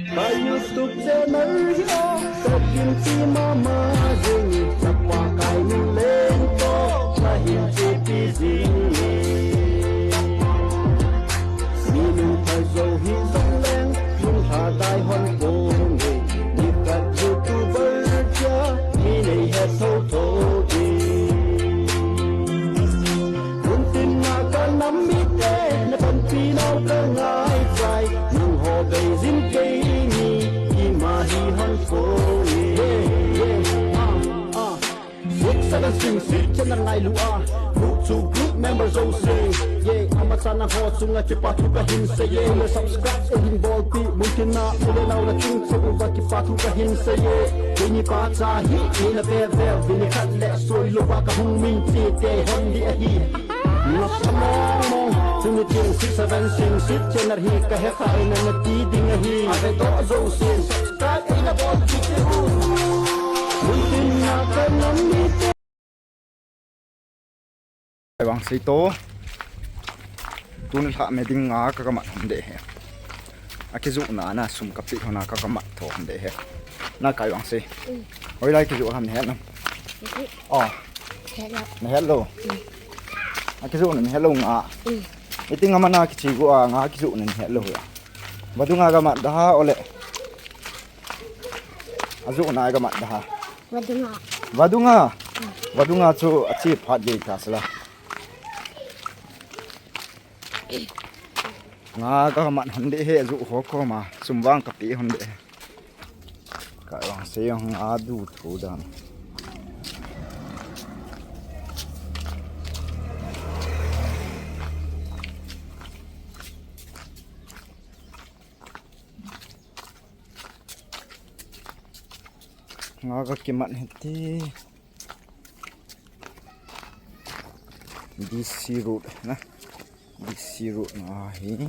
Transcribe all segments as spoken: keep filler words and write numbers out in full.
Ka YouTube channel hi a, ka kin ti mama jing, chapa kai nu leng to, ka hin ti ti jing. Mi nu pha zo hi zong leng, lung pha tai hon pong e. Mi khat YouTuber cha, mi nei he tho tho e. Lungtin na ka nam mite, na panpi nau ka ngai chai, nang ho bei zin kei ni, ima hi hon ko ni. Yeah, yeah, ah, ah. Six seven six six channel ngai lu a, group chu group member zo se. Yeah, ama chana ho chunga kipa thu ka hin se ye. Le subscribe e hin bol pi, mun kin na, ule nau la chung se uva kipa thu ka hin se ye. Kei ni pa cha hi, ni na ve ve, vi ni khat le soi lo va ka hung min chi te hon di a hi. Ngap mong mong, chumi ching six seven six six channel hi ka he kha ina na ti ding ahi. Ave to zo sin subscribe ina bol kit u. Mun tin na ka nam mite. Vang sei to. Tun lha me ding nga ka ka mat hon de he. A kizu na na sum ka pi hona ka ka mat tho hon de he. Na kai vang sei. Hoilai kizu ham he na. Oh. Hello. Na hello. A kizu na hello nga. Mm. Iti nga mana kichi gu a nga kizu na hello ya. Vadunga ka mat da ha ole. A zu na ka mat da ha. Vadunga. Vadunga. Vadunga chu a chi phat ge ka sala. Nga ka mat hon de he zu ho ko ma sum vang ka pi hon de. Ka vang sei nga du thu dan. Nga ka kimat hiti. D C road na. D C road na hi.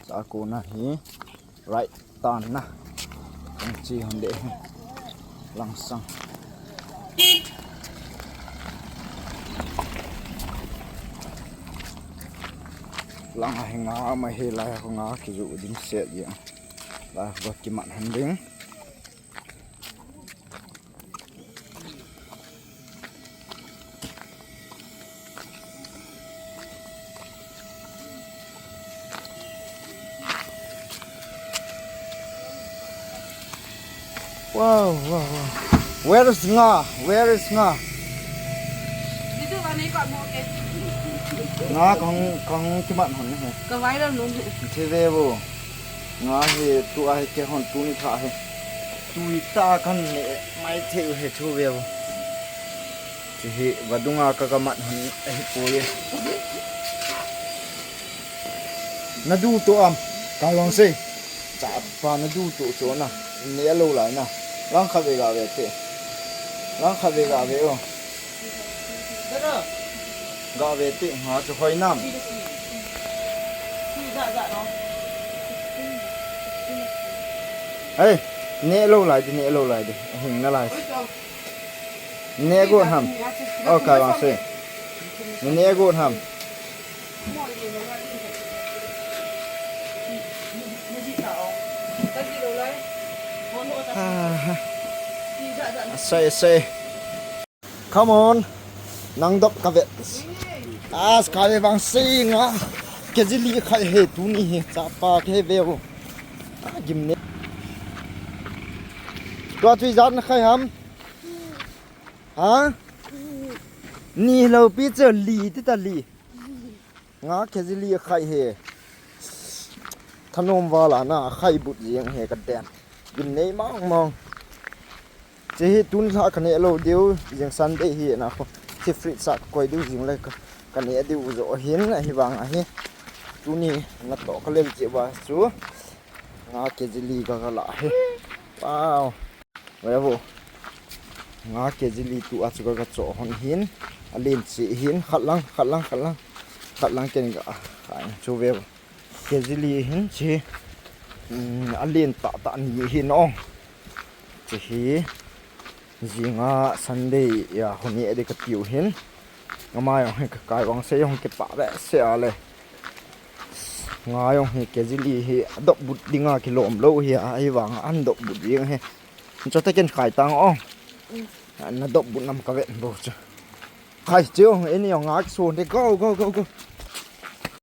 Sa ko na hi. Right turn na. Ang chi hon de hi. Langsang. Lang a hi nga ma hi lai ko nga kizu ding se ya. Lai ko kimat hon ding. Wow, wow, wow. Where is nga? Where is nga? Dito ba ni ko mo ke? Nga kong kong kimat hon he. Ka viral nung he. Thive bo. Nga hi tu a hi ke hon tu ni tha he. Tu i ta kan ne mai the he chu ve bo. Chi hi vadunga ka ka mat hon ahi poi e. Na du to am, ka long sei. Chapa na du to cho na. Ne lo lai na. Lang kha ve ga ve te. Lang kha ve ga ve o. Ga ve te nga chu hoi nam. Ei, ne lo lai di, ne lo lai di. Hing na lai. Ne gon ham. O, ka vang sei. Ne gon ham. Ah, sei, sei. Come on. Nang dop ka vet. As ka ve vang sei nga. Ke ji li khai he tu ni he. Chapa ke ve o. A gim ne. Tua tui jat na khai ham. Ha? Ni lo pi che li ti ta li. Nga ke ji li khai he. Thanom vala na khai but jeng he ka den. Gim nei mang mang. Che hi tun lha ka ne lo diu jeng Sunday hi na ko. Che free sa koi diu jeng le ka, ka ne diu jo hin ahi vang ahi. Tuni na to ka lel che ba chu. Nga ke ji li ka ka la he. Wow. Wai vo. Nga ke ji li tu a chu ka ka cho hon hin. A len chi hin khat lang, khat lang, khat lang. Khat lang ken ka. Kha chu ve vo. Ke ji li hin chi. Mm, a len ta ta ni hin o. Chi hi. Jinga Sunday ya hon ni edi ka tiu hin. Nga mai ong hin ka kai vang sei ong ke pa ve se a le. Nga jong hi kg li hi adop but dinga kilom lou hi a, ahivanga an dop but jeng hi. Chota ken khai tang o. Ana dop but nam kavet bou chu. Khai chu, ini jong nga kisun de, go, go, go, go.